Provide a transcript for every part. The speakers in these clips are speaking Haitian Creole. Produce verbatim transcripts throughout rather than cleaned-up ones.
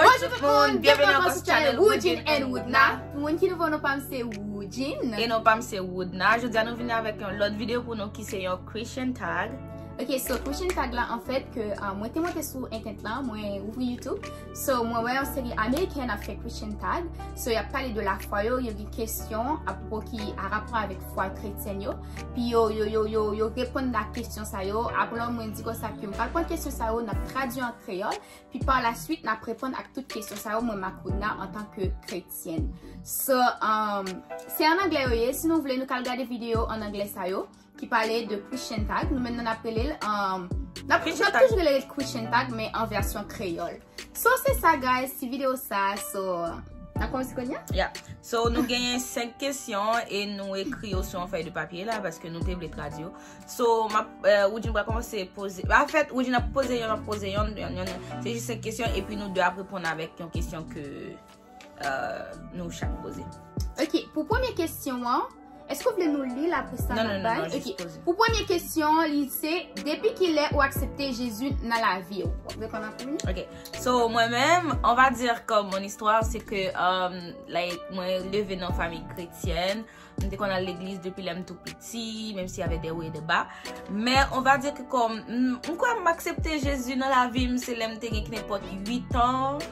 Bonjou tout moun, byenveni ankò sou channel Woodjine and Woodna. Pou moun ki nouvo, non pa m se Woodjine. E non pa m se Woodna. Jodi a nou vini avèk yon lòt videyo pou nou ki se yon question tag. Ok, so question tag la, anfèt, ke uh, mwen te monte sou entènèt la, mwen ouvri YouTube. So, mwen wè yon seri Ameriken ap fè question tag. So, y ap pale de lafwa yo, yo gen kesyon apwopo ki a rapò avèk fwa kretyèn yo. Pi yo, yo, yo, yo, yo reponn a kesyon sa yo. Apre mwen di konsa ke m pral pran kesyon sa yo, n ap tradui an kreyòl. Pi pa la swit, n ap reponn ak tout kesyon sa yo, mwen Makouna antanke kretyèn. So, um, se an anglè yo ye. Si nou vle, nou kal gade videyo an anglè sa yo, ki pale de question tag. Nou menm nan ap rele l, um, n ap, n ap toujou rele l question tag, men an vèsyon kreyòl. So, se sa, guys, ti videyo sa, so, n ap kòmanse kounye a? Yeah. So, nou genyen senk kesyon e nou ekri yo sou yon fèy de papye la, paske nou te vle tradui yo. So, m ap, euh, Woodjine pral kòmanse poze. Anfèt, Woodjine ap poze yonn, m ap poze yonn, yonn, yonn. Se jis senk kesyon, epi nou de ap reponn avèk yon kesyon ke, euh, nou chak poze. Ok, pou premye kesyon an, èske w vle nou li l apre sa? Non, non, non, non, jis poze. Pou premye kesyon, li se, depi kilè ou aksepte Jezi nan lavi w? W ap reponn an premye? Ok. So, mwen menm, on va dire comme mon histoire, c'est que, um, like, mwen leve nan fanmi kretyèn. M te konn al legliz depi lè m tou piti, menm si y avait des hauts et des bas. Men, on va dire que comme, m, m kwè m aksepte Jezi nan lavi m, se lè m te gen ki nenpòt uit an.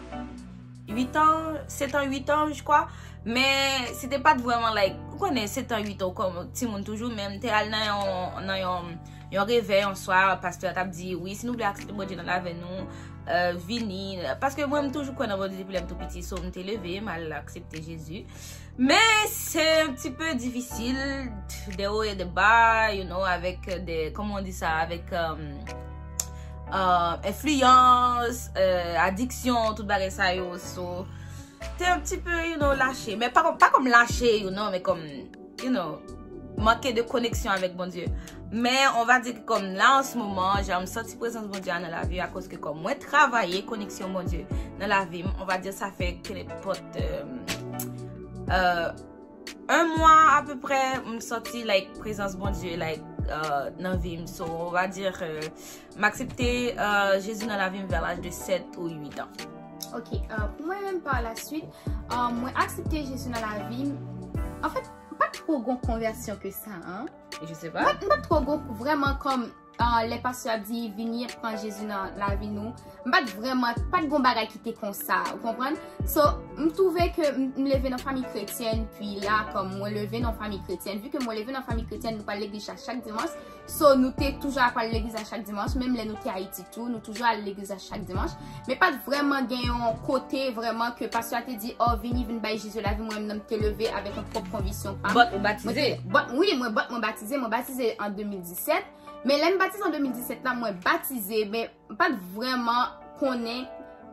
Uit an, sèt an, uit an, je crois. Men, se te pa t vrèman, like, ou konnen, sèt an, uit an, kòm timoun toujou, men m te al nan yon, nan yon, yon revèy, yon swa, pastè a t ap di, wi, si nou vle aksepte Bondye nan lavi nou, euh, vini. Paske mwen, m toujou kwè nan Bondye depi lè m tou piti, so m te leve, m al aksepte Jezi. Men, se un petit peu difficile, des hauts et des bas, you know, avec des, comment on dit ça, avec, euh, euh, influence, euh, addiction, tout bagay sa yo, so, te un petit peu, you know, lâché. Men pa, pa kòm lâché, you know, men kòm, you know, manke de koneksyon avèk Bondye. Men, on va dire que comme là, en ce moment, jan m santi prezans Bondye a nan lavi, akoz ke kòm mwen travay koneksyon Bondye nan lavi m, on va dire, ça fait que n'importe, euh, euh, un mois à peu près, m santi, like, prezans Bondye, like, euh, nan vi m. So, on va dire, euh, m aksepte, euh, Jezi nan lavi m vers l'âge de sept ou huit ans. Ok, euh, pou mwen menm pa la swit, euh, mwen aksepte Jezi nan lavi m. Anfèt, m pa t twò gon konvèsyon ke sa, hein. Je sais pas. M pa, m pa t twò gon vrèman kòm, euh, lè pastè a di, vini pran Jezi nan lavi nou. M pa t vrèman, pa t gon bagay ki te konsa, ou konprann? So, m twouve ke m, m leve nan fanmi kretyèn, pi la, kòm mwen leve nan fanmi kretyèn, vi ke mwen leve nan fanmi kretyèn, nou pral legliz a chak dimanch. So, nou te toujou ap al legliz a chak dimanch, menm lè nou te Ayiti tou, nou toujou al legliz a chak dimanch. Men pa t vrèman gen yon kote vrèman ke pastè a te di, oh, vini, vin bay Jezi lavi, mwen menm nan m te leve avèk yon pwòp konviksyon pa m. But ou batize? Mwen te, but, wi, mwen, but mwen batize, mwen batize an de mil disèt. Men lè m batize an de mil disèt la, mwen batize, men m pa t vrèman konnen,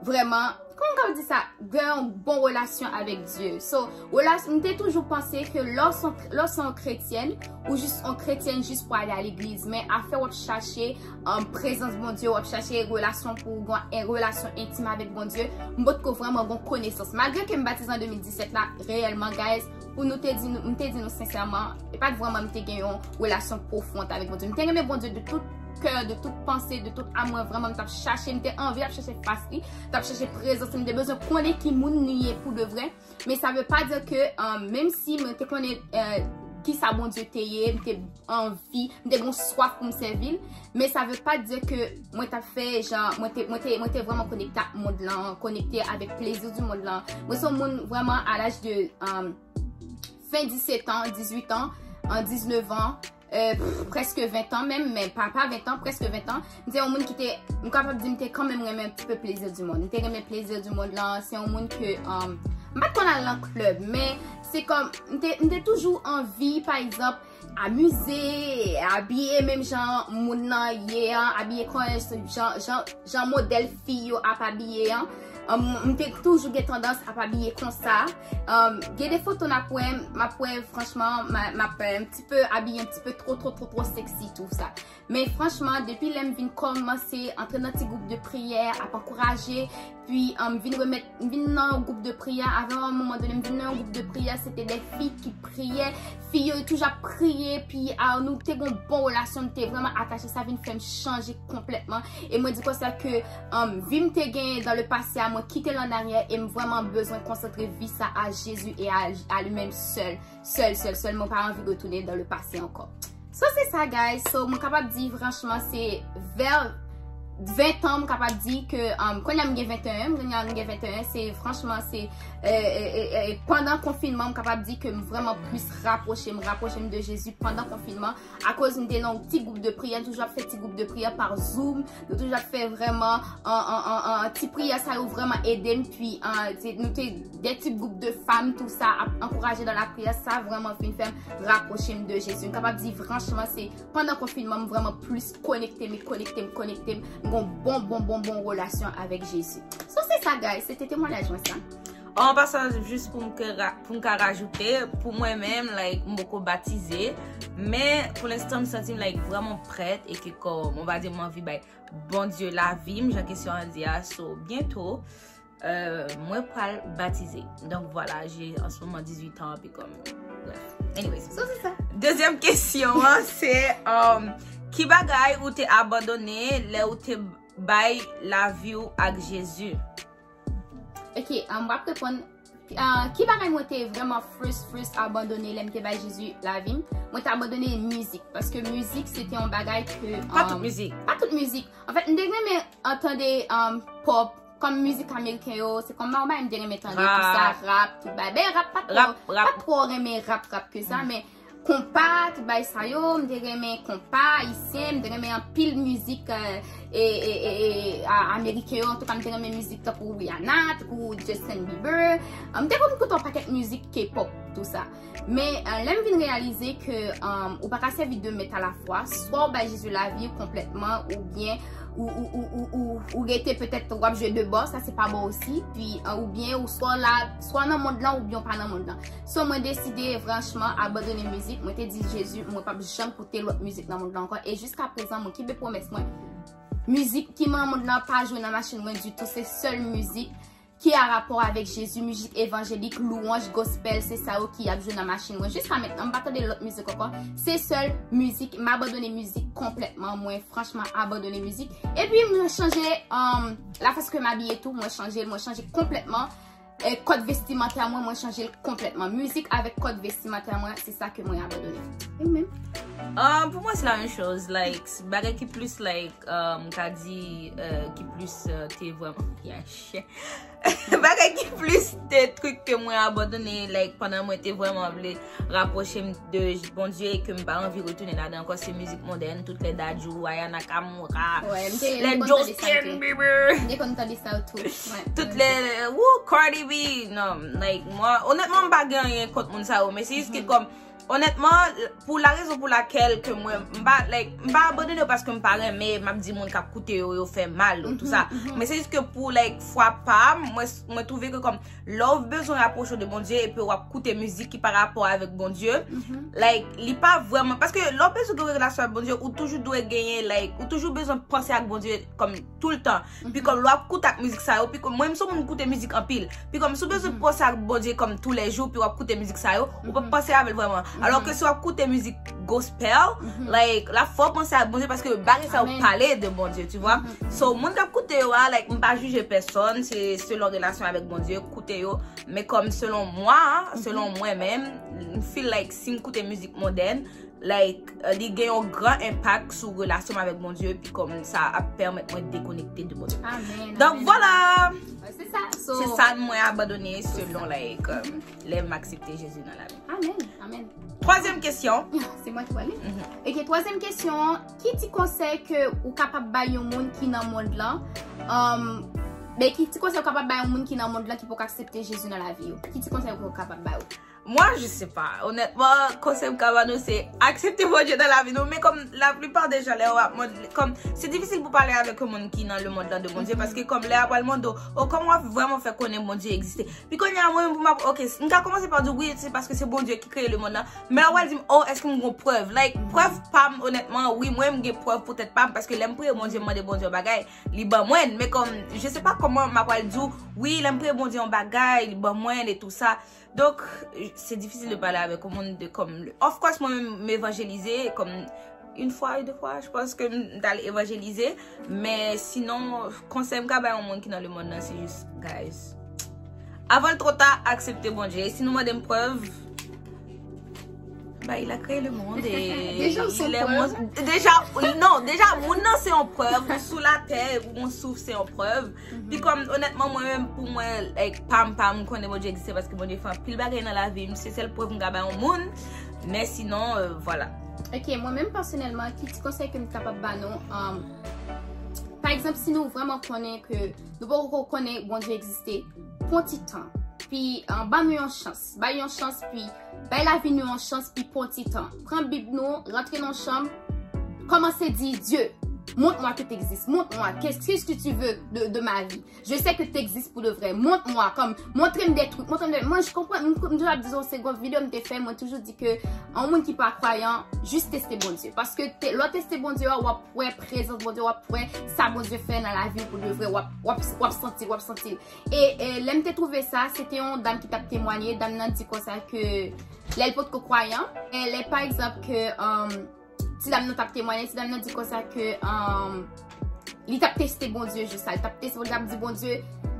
vrèman, kòman m ka di sa, gen yon bon relasyon avèk Dye. So, relasyon, m te toujou panse ke lè w se yon, lè w se yon kretyèn, ou jis yon kretyèn jis pou ale a legliz. Men afè w ap chache, um, prezans Bondye, w ap chache relasyon pou w gen yon relasyon entim avèk Bondye, m potko vrèman gen konesans. Malgre ke m batize an de mil disèt la, reyèlman, guys, pou nou te di nou, m te di nou sensèman, e pa t vrèman m te gen yon relasyon pwofon avèk Bondye. M te renmen Bondye de tout kè, de tout panse, de tout am, mwen vrèman m t ap chache, m te anvi ap chache fas li, t ap chache prezans li, m te bezwen konnen ki moun li ye pou de vrè. Men sa vle pa di ke, euh, menm si mwen te konnen, euh, ki sa Bondye te ye, m te anvi, m te gen swaf pou m sèvi l, men sa vle pa di ke mwen t ap fè jan, mwen te, mwen te, mwen te vrèman konekte ak mond lan, konekte avèk plezi di mond lan. Mwen se yon moun vrèman a laj de, euh, fen disèt an, dizuit an, an diznèf an, euh, pff, prèske ven an menm, men pa, pa ven an, prèske ven an. M te yon moun ki te, m kapab di m te kanmenm renmen un petit peu plaisir du monde. M te renmen plaisir du monde lan, se yon moun ke, um, m pa t konn al nan klèb, men se kòm, m te, m te toujou anvi, pa egzanp, amize, abiye menm jan moun nan ye an, abiye kòrèk, jan, jan, jan modèl fi yo ap abiye an. Um, m te toujou gen tandans ap abiye konsa. Um, gen de foto n ap wè, m ap wè, franchman, m a, m ap, euh, un petit peu abiye, un petit peu trop, trop, trop, trop sexy, tou sa. Men franchman, depi lè m vin kòmanse antre nan ti gwoup de priyè, ap ankouraje, pi, um, m vin remèt, m vin nan yon gwoup de priyè, avè yon moman done, m vin nan yon gwoup de priyè, se te de fi ki priyè, fi yo toujou ap priye, pi, ah, nou te gen yon bon relasyon, nou te vrèman atache, sa vin fè m chanje konplètman. E mwen di konsa ke, um, vi m te genyen dans le passé a, Mwen kite l an aryè e m vrèman bezwen konsantre vi sa a Jezi e a, a li menm sèl. Sèl, sèl, sèl. Mwen pa anvi retounen dans le passé ankò. So, se sa, guys. So, mwen kapab di, franchman, se vè ven tan, m kapab di ke, um, kounye a m gen venteyen, kounye a m gen venteyen, se, franchman, se, e, e, e, e, pandan konfinman, m kapab di ke m vrèman plis rapwoche m, rapwoche m de Jezi pandan konfinman. Akoz m te nan yon ti gwoup de priyè, nou toujou ap fè ti gwoup de priyè pa Zoom, nou toujou ap fè vrèman, an, an, an, an, ti priyè sa yo vrèman ede m, pi, an, te, nou te de ti gwoup de fanm, tou sa, ap ankouraje nan lapriyè, sa vrèman vin fè m rapwoche m de Jezi. M kapab di franchman, se pandan konfinman, m vrèman plis konekte m, konekte m, konekte m, m gon bon, bon, bon, bon relasyon avèk Jezi. So, se sa, guys, se te temwayaj mwen sa. An pasan, jis pou m ke ra-, pou m ka rajoute, pou mwen menm, like, m poko batize, men pou lenstan, m santi m, like, vrèman prèt e ke kò, on va dire, m anvi bay Bondye lavi m, jan kesyon an di a, so, byento, euh, mwen pral batize. Donk, vwala, j'ai en ce moment dix-huit ans, pi kòm, bref. Anyways. So, se sa. Dezyèm kesyon an, se, um, ki bagay ou te abandone lè ou te bay lavi w ak Jezi? Ok, um, m ap reponn. Ah, ki bagay mwen te vrèman first, first abandone lè m te bay Jezi lavi m? Mwen te abandone mizik. Paske mizik, se te yon bagay ke, Pa tout um, mizik. Pa tout mizik. Anfèt, m te renmen an tande, um, pop, kòm mizik ameriken yo, se kòm bagay m te renmen tande, tou sa, Rap. Rap, tout bagay. Ben, rap pa twò, Rap, rap. Pa twò renmen rap, rap ke sa, Mm. men konpa, tout bagay sa yo, m te renmen konpa ayisyen, m te renmen anpil mizik, euh, e, e, e, e, a, ameriken yo, antouka m te renmen mizik tankou Rihanna, tankou Justin Bieber. Euh, m te konn koute yon pakèt mizik K-pop, tou sa. Men, euh, lè m vin reyalize ke, euh, ou pa ka sèvi de mèt alafwa, swa ou bay Jezi lavi w konplètman, oubyen ou, ou, ou, ou, ou, ou rete petèt w ap jwe de bò, sa se pa bon osi, pi, euh, oubyen ou swa w la, swa nan mond lan, oubyen w pa nan mond lan. So, mwen deside, franchman, abandone mizik. Mwen te di, Jezi, mwen p ap janm koute lòt mizik nan mond lan ankò. E jiska prezan, mwen kenbe pwomès mwen. Mizik ki nan mond lan pa jwe nan machin mwen ditou. Se sèl mizik ki a rapò avèk Jezi, mizik evanjelik, louwanj, gospel, se sa yo ki ap jwe nan machin mwen. Jiska mentnan, m pa tande lòt mizik ankò. Se sèl mizik, m abandone mizik konplètman. Mwen, franchman, abandone mizik. Epi, mwen chanje, um, la fason ke m abiye tou, mwen chanje l, mwen chanje konplètman. E, kòd vestimantè mwen, mwen chanje l konplètman. Mizik avèk kòd vestimantè mwen, se sa ke mwen abandone. E ou menm? Ah, pou mwen, se la menm choz. Like, bagay ki plis, like, euh, m ka di, euh, ki plis, euh, te vrèman, yeah, shit. Bagay ki plis te trik ke mwen abandone, like, pandan mwen te vrèman vle rapwoche m de Bondye e ke m pa anvi retounen ladan ankò, se mizik modèn, tout lè Dadju, Aya Nakamura, Wè, m te, lè m te konn tande sa Justin tou. Bieber. M te konn tande sa tou. Wè, Tout wè. lè, wou, Cardi B, non, like, mwen, onètman, m pa gen anyen kont moun sa yo, men se jis ke Mhm. kòm, onètman, pou la rezon pou lakèl ke mwen, m pa, like, m pa abandone yo paske m pa renmen, m ap di moun k ap koute yo, yo fè mal, tou Mhm, sa. mhm. Men se jis ke pou, like, fwa pa m, mwen, mwen twouve ke kòm, lè w bezwen rapwoche w de Bondye epi w ap koute mizik ki pa rapò avèk Bondye, Mhm. like, li pa vrèman, paske lè w bezwen gen relasyon ak Bondye, ou toujou dwe genyen, like, ou toujou bezwen panse ak Bondye kòm toultan. Pi Mhm. kòm lè w ap koute ak mizik sa yo, pi kòm mwen, m se yon moun ki koute mizik anpil. Pi kòm si w bezwen Mhm. panse ak Bondye kòm toulèjou, pi w ap koute mizik sa yo, ou p ap Mhm. panse avè l vrèman. Alò Mhm. ke si w ap koute mizik gospel, Mhm. like, la fò w panse ak Bondye paske bagay sa yo Amèn. pale de Bondye, tu vois. Mhm. So, moun k ap koute yo a, like, m pa jije pèsòn, se selon relasyon avèk Bondye, koute yo. Men kòm selon mwen, Mhm. selon mwen menm, m feel like si m koute mizik modèn, like, euh, li gen yon gran enpak sou relasyon m avèk Bondye, pi kòm sa ap pèmèt mwen dekonekte de Bondye. Amèn, Donk, amèn. vwala! Wè, se sa. So, Se sa mwen abandone se selon, sa. like, euh, Mhm. lè m aksepte Jezi nan lavi m. Amèn, amèn. Twazyèm kesyon. Se mwen ki prale? Mhm. Ok, twazyèm kesyon. Ki ti konsèy ke ou kapab bay yon moun ki nan mond lan? Um, ben, ki ti konsèy ou kapab bay yon moun ki nan mond lan ki poko aksepte Jezi nan lavi yo? Ki ti konsèy ou kapab bay ou? Mwen, je sais pas. Onètman, konsèy m ka ba nou, se aksepte Bondye nan lavi nou. Men kòm laplipa de jan, lè yo ap mande, kòm, se difisil pou pale avèk yon moun ki nan le mond lan de Bondye, Mhm. paske kòm lè y ap pral mande w, o, kòman w ap vrèman fè konnen Bondye egziste? Pi kounye a, mwen menm pou m ap, ok, m ka kòmanse pa di, wi, se paske se Bondye ki kreye le mond lan. Men w ap di m, o, èske m gon prèv? Like, Mhm. prèv pa m, onètman, wi, mwen, m gen prèv pou tèt pa m, paske lè m priye Bondye, m mande Bondye yon bagay, li ban mwen. Men kòm, je sais pas kòman m ap pral di w, wi, lè m priye Bondye yon bagay, li ban mwen, e tou sa. Donk, se difisil de pale avèk yon moun de kòm, of course, mwen menm, m evanjelize, kòm, Une fois et deux fois, je pense que m t al evanjelize. Men sinon, konsèy m ka bay yon moun ki nan lemonn nan, se jis, guys, avan l twò ta, aksepte Bondye. E si nou mande m prèv, bah, il a créé le monde et Déjà, ou se il yon est prèv. mon- déjà, non, déjà, moun nan se yon prèv. Ou sou latè, ou gon souf, se yon prèv. Pi kòm, onètman, mwen menm, pou mwen, like, pa m, pa m konnen Bondye egziste paske Bondye fè anpil bagay nan lavi m. Se sèl prèv m ka bay yon moun. Men sinon, euh, voilà. Ok, mwen menm pèsonèlman, ki ti konsèy ke m kapab ba nou? Um, pa egzanp, si nou vrèman konnen ke nou poko konnen Bondye egziste, pran ti tan. Pi, uh, ban nou yon chans. Bay yon chans, pi bay lavi nou yon chans, pi pran ti tan. Pran Bib nou, rantre nan chanm, kòmanse di, Dieu, montre-moi que tu existes, montre-moi, qu'est-ce que tu veux de, de ma vie? Je sais que tu existes pour de vrai. Montre-moi, comme, montre m de trucs, montre m de, mwen, je comprends, m, m toujou ap di, se gwo videyo m te fè, mwen toujou di ke yon moun ki pa kwayan, jis teste Bondye. Paske te, lè w teste Bondye, w ap wè prezans Bondye, w ap wè sa Bondye fè nan lavi w pou de vre, w ap, w ap, w ap santi, w ap santi. E, e lè m te twouve sa, se te yon dam ki t ap temwanye, dam nan di konsa ke lè l potko kwayan, e lè pa egzanp ke, um, ti dam nan t ap temwanye, ti dam nan di konsa ke, um, li t ap teste Bondye jis la, li t ap teste Bondye, li t ap di Bondye,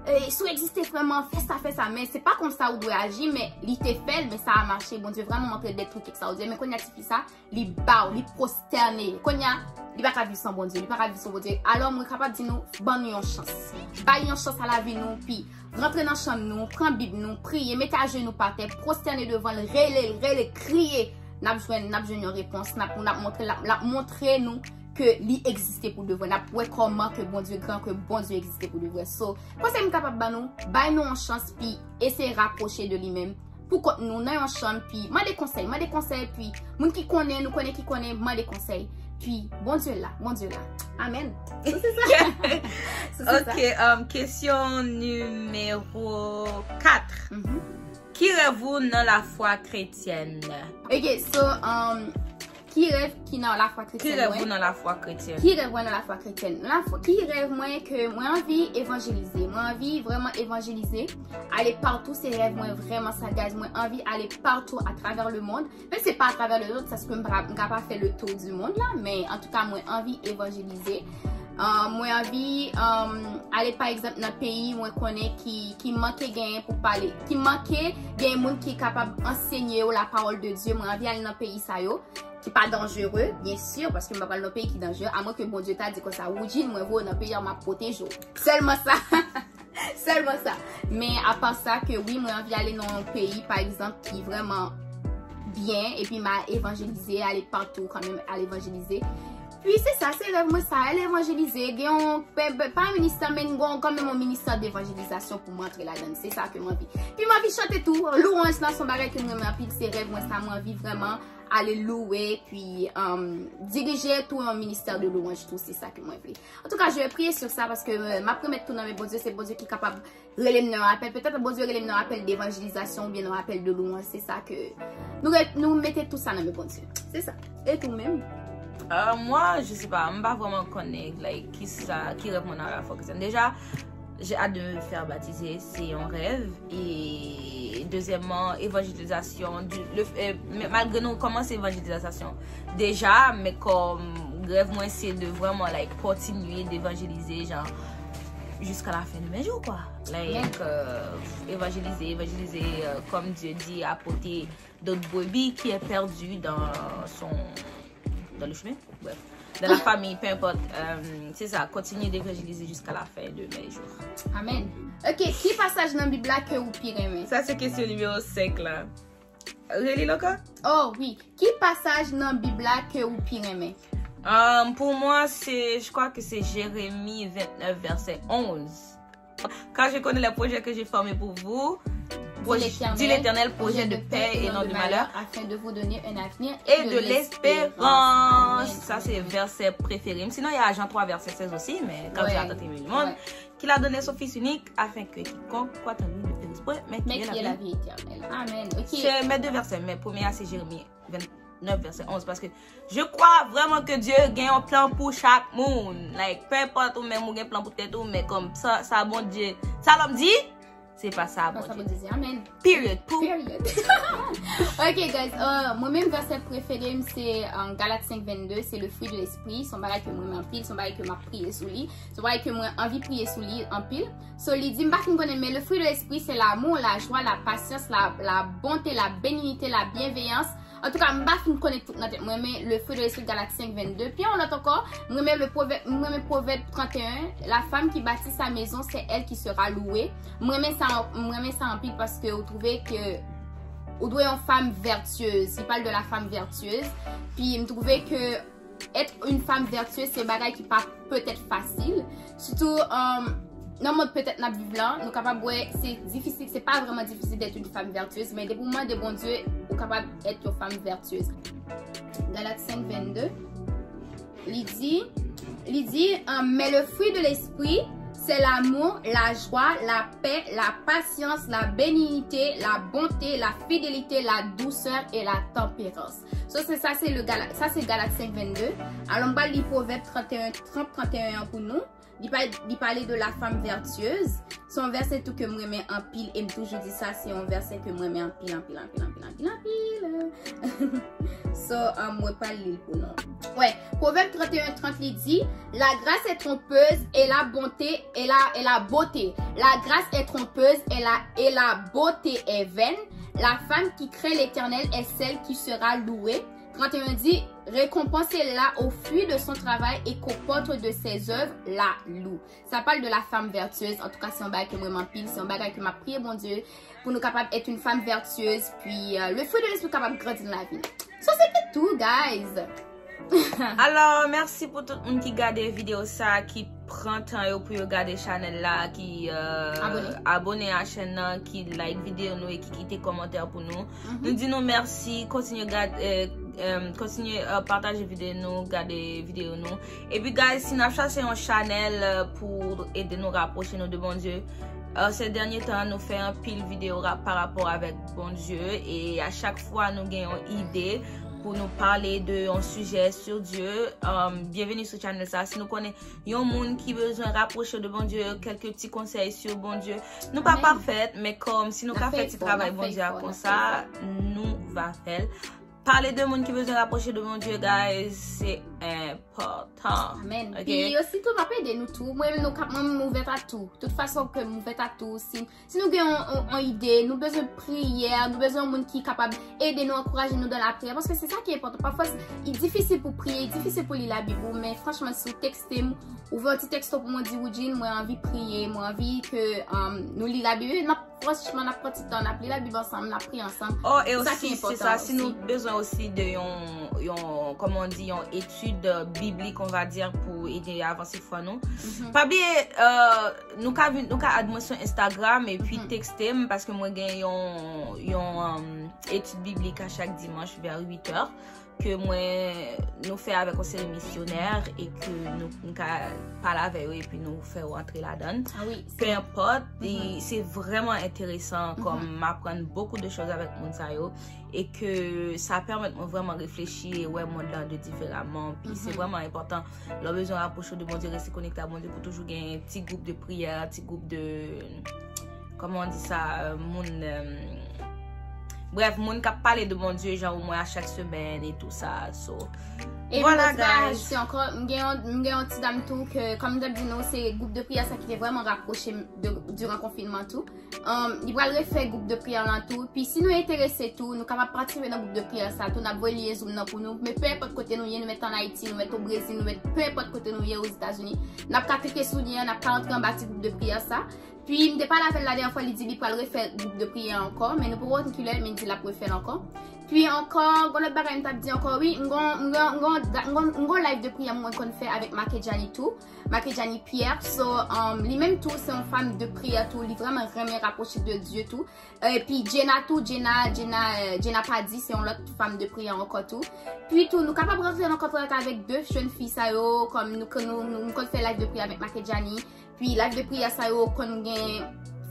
e, si w egziste vrèman, fè sa, fè sa, men se pa konsa ou dwe aji, men li te fè l, men sa a mache, Bondye vrèman montre de trucs extraordinaires, men kounye a ti fi sa, li ba w, li pwostène. Kounye a, li pa ka viv san Bondye, li pa ka viv san Bondye. Alò, mwen kapab di nou, ban nou yon chans. Bay yon chans a lavi nou, pi rantre nan chanm nou, pran Bib nou, priye, mete ajenou pa tè, pwostène devan l, rele l, rele, kriye. N ap jwenn, n ap jwenn yon repons, n ap, n ap montre, l ap, l ap montre nou ke li egziste pou de vre. N ap wè kòman ke Bondye gran, ke Bondye egziste pou de vre. So, konsèy m kapab ban nou, bay nou yon chans, pi eseye rapwoche de li menm. Pou kont nou, nan yon chanm, pi mande konsèy, mande konsèy, pi moun ki konnen, nou konnen ki konnen, mande konsèy. Pi, Bondye la, Bondye la. Amèn. So, se sa. So, se sa. Ok, um, kesyon nimewo kat. Mhm. Ki rèv ou nan lafwa kretyèn? Ok, so, um, ki rèv ki nan lafwa Ki kretyèn rèv mwen? Ou nan lafwa kretyèn? Ki rèv mwen nan lafwa kretyèn? Lafwa, ki rèv mwen ke mwen anvi evanjelize? Mwen anvi vrèman evanjelize. Ale patou, se rèv mwen vrèman sa, guys. Mwen anvi ale patou atravè lemonn. Men se pa atravè lemonn, paske m pa, m ka pa fè le tour du monde la, men antouka, mwen anvi evanjelize. Uh, mwen anvi, um, ale pa egzanp nan peyi mwen konnen ki, ki manke genyen pou pale, ki manke genyen moun ki kapab ansenye yo la parole de Dieu. Mwen anvi ale nan peyi sa yo, ki pa danjere, byen si, paske m pa pral nan peyi ki danjere, amwen ke Bondye ta di konsa, Woodjine, mwen voye w nan peyi a, m ap pwoteje w. Sèlman sa. Sèlman sa. Men apa sa ke wi, mwen anvi ale nan yon peyi, pa egzanp, ki vrèman byen, epi m a evanjelize, ale patou kanmenm, ale evanjelize. Pi se sa, se rèv mwen sa, ale evanjelize, gen yon, pe- pe- pa yon ministè, men gen kanmenm yon ministè devanjelizasyon pou m antre ladan l. Se sa ke m anvi. Pi m anvi chante tou, louwanj la, se yon bagay ke m renmen anpil, se rèv mwen sa, mwen anvi vrèman ale louwe, pi, um, dirije tou yon ministè de louwanj tou, se sa ke mwen vle. Antouka, je vais prier sur ça, paske, euh, m ap remèt tou nan men Bondye, se Bondye ki kapab rele m nan yon apèl. Petèt Bondye rele m nan yon apèl devanjelizasyon oubyen nan yon apèl de louwanj, se sa ke nou, re- nou mete tou sa nan men Bondye. Se sa. E tou menm? Euh, moi, je sais pas, m pa vrèman konnen, like, ki sa, ki rèv mwen nan lafwa kretyèn. Déjà, j'ai hâte de me faire baptiser, c'est un rêve. Et deuxièmement, évangélisation, du, le, euh, mais malgré nou kòmanse evanjelizasyon deja, men kòm rèv mwen se de vrèman, like, kontinye devanjelize, genre, jusqu'à la fin de mes jours, quoi. Like, euh, évangéliser, évangéliser, euh, comme Dieu dit, apporter d'autres brebis qui est perdu dans son, dans le chemin. Bref. Dans la famille, peu importe. Euh, c'est ça, continuer d'évangéliser jusqu'à la fin de mes jours. Amèn. Ok, ki pasaj nan Bib la ke ou pi renmen? Sa se kesyon nimewo senk la. Reli l ankò? Oh wi, ki pasaj nan Bib la ke ou pi renmen? Euh, pour moi, c'est, je crois que c'est Jérémie vingt-neuf, verset onze. Car je connais les projets que j'ai formés pour vous, Dit l'Éternel, dit l'Éternel, projets de paix et non de malheur, afin de vous donner un avenir et de l'espérance. Ça, c'est verset préféré. Sinon, il y a Jean trois, verset seize aussi, mais quand Ouais. Dieu a tant aimé le monde, Ouais. qu'il a donné son Fils unique, afin que quiconque croit en lui ne périsse point, mais Mais qu'il ait qui est la la vie. Vie éternelle. Amen. Ok. C'est mes deux versets, mais premier, c'est Jérémie vingt-neuf, verset onze, parce que je crois vraiment que Dieu a un plan pour chaque monde. Like, peu importe, ou même ou gen plan pour tête, ou, mais comme ça, ça, bon Dieu, ça, l'homme dit, Se pa sa Bondye di. Amen. Period. Pou Period. Ok, guys. Euh, mwen menm, vèsè prefere m se euh, Galat senk vennde. Se le fruit de l'esprit. Se yon bagay ke mwen renmen anpil. Se yon bagay ke m ap priye sou li. Se yon bagay ke mwen anvi priye sou li anpil. So, li di, m pa fin konnen, men le fruit de l'esprit, c'est l'amour, la joie, la patience, la, la bonté, la bénignité, la bienveillance. Antouka, m pa fin konnen tout nan tèt mwen, men le fruit de l'esprit, Galat senk vennde. Pi yon lòt ankò, m renmen le pwovèb, m renmen pwovèb trannteyen, la femme qui bâtit sa maison, c'est elle qui sera louée. M renmen sa, m renmen sa anpil paske ou twouve ke ou dwe yon fanm vertueuse. Li pale de la femme vertueuse. Pi m twouve ke être une femme vertueuse, se bagay ki pa petèt fasil. Sitou, um, nan mond petèt n ap viv lan, nou kapab wè se difisil, se pa vrèman difisil d'être une femme vertueuse, men depi w mande Bondye, ou kapab être yon fanm vertueuse. Galat senk vennde, li di, li di, um, mais le fruit de l'esprit, c'est l'amour, la joie, la paix, la patience, la bénignité, la bonté, la fidélité, la douceur et la tempérance. So, se sa, se le Gala, sa se Galat senk vennde. Alò, m pral li Pwovèb trannteyen, trant, trannteyen an pou nou. Li pa, li pale de la femme vertueuse. Se yon vèsè tou ke m renmen anpil e m toujou di sa, se yon vèsè ke m renmen anpil, anpil, anpil, anpil, anpil, anpil. So, um, mwen pral li l pou nou. Wè, Pwovèb trannteyen trant li di, la grâce est trompeuse et la bonté et la, et la beauté. La grâce est trompeuse et la, et la beauté est vaine. La femme qui craint l'Éternel est celle qui sera louée. Trannteyen di, récompensez-la au fruit de son travail et qu'au porteur de ses œuvres la loue. Sa pale de la femme vertueuse. Antouka, se yon bagay ke m renmen anpil. Se yon bagay ke m ap priye Bondye pou nou kapab être une femme vertueuse. Puis, euh, le fruit de l'esprit kapab grandi nan lavi nou. So, se te tou, guys. Alò, mèsi pou tout moun ki gade videyo sa, ki pran tan yo pou yo gade chanèl la, ki euh, Abone. Abone a chèn nan, ki like videyo nou e ki kite kòmantè pou nou. Nou di nou mèsi, kontinye gade, euh, euh, kontinye euh, pataje videyo nou, gade videyo nou. Epi guys, si n ap chache yon chanèl euh, pou ede nou rapwoche nou de Bondye, euh, se dènye tan nou fè anpil videyo rap pa rapò avèk Bondye e a chak fwa nou gen yon ide pou nou pale de yon sijè sur Dieu, euh, byenveni sou chanèl sa. Si nou konnen yon moun ki bezwen rapwoche de Bondye, kèlke ti konsèy sur Bondye, nou pa Amen. Pafèt, men kòm si nou N ka ap fè fè ti efò, travay n ap fè Bondye a efò, n ap konsa, fè nou va fè l. Pale de moun ki bezwen rapwoche de Bondye, guys, se enpòtan. Amen. Ok? Pi osi tou, m ap ede nou tou. Mwen menm, nou kap, mwen menm, m ouvèt a tou. Tout fason ke m ouvèt a tou. Si, si nou gen yon, yon, yon ide, nou bezwen priyè, nou bezwen yon moun ki kapab ede nou, ankouraje nou dans la prière. Paske se sa ki enpòtan. Pafwa, li difisil pou priye, li difisil pou li Labib ou, men franchman, si w tekste m, ou voye yon ti teksto pou mwen, di, Woodjine, mwen anvi priye, mwen anvi ke um, nou li Labib. N ap, franchman, n ap pran ti tan, n ap li Labib ansanm, n ap priye ansanm. Oh, e Se sa ki osi, se enpòtan sa, si osi. Nou bezwen osi de yon, yon, kòman di, yon etid euh, biblik, on va dire, pou ede avanse fwa nou. Pa bliye, euh, nou ka vin, nou ka add mwen sou Instagram epi Mhm. Tekste m, paske mwen gen yon, yon um, etid biblik a chak dimanch vè uit è ke mwen, nou fè avèk yon seri misyonè e ke nou, nou ka pale avè yo epi nou fè yo antre ladan l. Ah oui, Peu importe, Mhm. e se vrèman enteresan, Mhm. kòm m aprann beaucoup de choses avec moun sa yo, e ke sa pèmèt mwen vrèman reflechi e wè mond lan de diferaman. Pi se Mhm. vrèman enpòtan lè w bezwen rapwoche de Bondye, reste konekte a Bondye pou toujou gen ti gwoup de priyè, ti gwoup de, kòman di sa, euh, moun, euh, bref, moun k ap pale de Bondye jan ou mwen a chak semèn e tou sa. So, E Voilà, m pa guys. Se ankò, m gen yon, m gen yon ti dam tou ke, kòm m t ap di nou, se gwoup de priyè sa ki te vrèman rapwoche m de, diran konfinman tou. Um, li pral refè gwoup de priyè lan tou. Pi si nou enterese tou, nou kapab patisipe nan gwoup de priyè sa tou. N ap voye lyen Zoom nan pou nou. Men peu importe kote nou ye, nou mèt an Ayiti, nou mèt o Brezil, nou mèt peu importe kote nou ye, Ozetazini. N ap ka klike sou lyen an, n ap ka antre anba ti gwoup de priyè sa. Pi m te pale avè l la dènyè fwa, li di li pral refè gwoup de priyè ankò, men nou poko konn kilè, men li di l ap refè l ankò. Pi ankò, gon lòt bagay m t ap di ankò, wi, m gon, m gon, m gon, m gon, m gon live de priyè mwen konn fè avèk Makedjani tou. Makedjani Pierre. So, um, li menm tou, se yon fanm de priyè tou, li vrèman renmen rapwoche de Dye tou. Epi Jenna tou, Jenna, Jenna, euh, Jenna Padi, se yon lòt fanm de priyè ankò tou. Pi tou, nou kapab rantre nan kontak avèk de jèn fi sa yo, kòm nou, nou, nou, nou konn fè live de priyè avèk Makedjani. Pi live de priyè sa yo konn gen,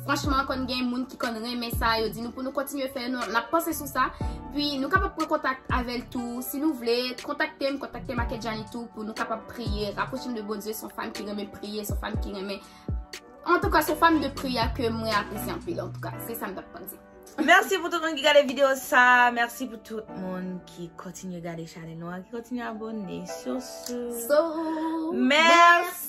franchman, konn gen moun ki konn renmen sa, yo di nou pou nou kontinye fè, nou, n ap panse sou sa. Pi nou kapab pran kontak avè l tou, si nou vle, kontakte m, kontakte Makedjani tou, pou nou kapab priye, rapwoche m de Bondye, se yon fanm ki renmen priye, se yon fanm ki renmen Antouka, se yon fòm de priyè ke mwen apresye anpil, antouka. Se sa m t ap di. Mèsi pou tout moun ki gade videyo sa. Mèsi pou tout moun ki kontinye gade chanèl nou an, ki kontinye abone. Sur ce, So, mèsi.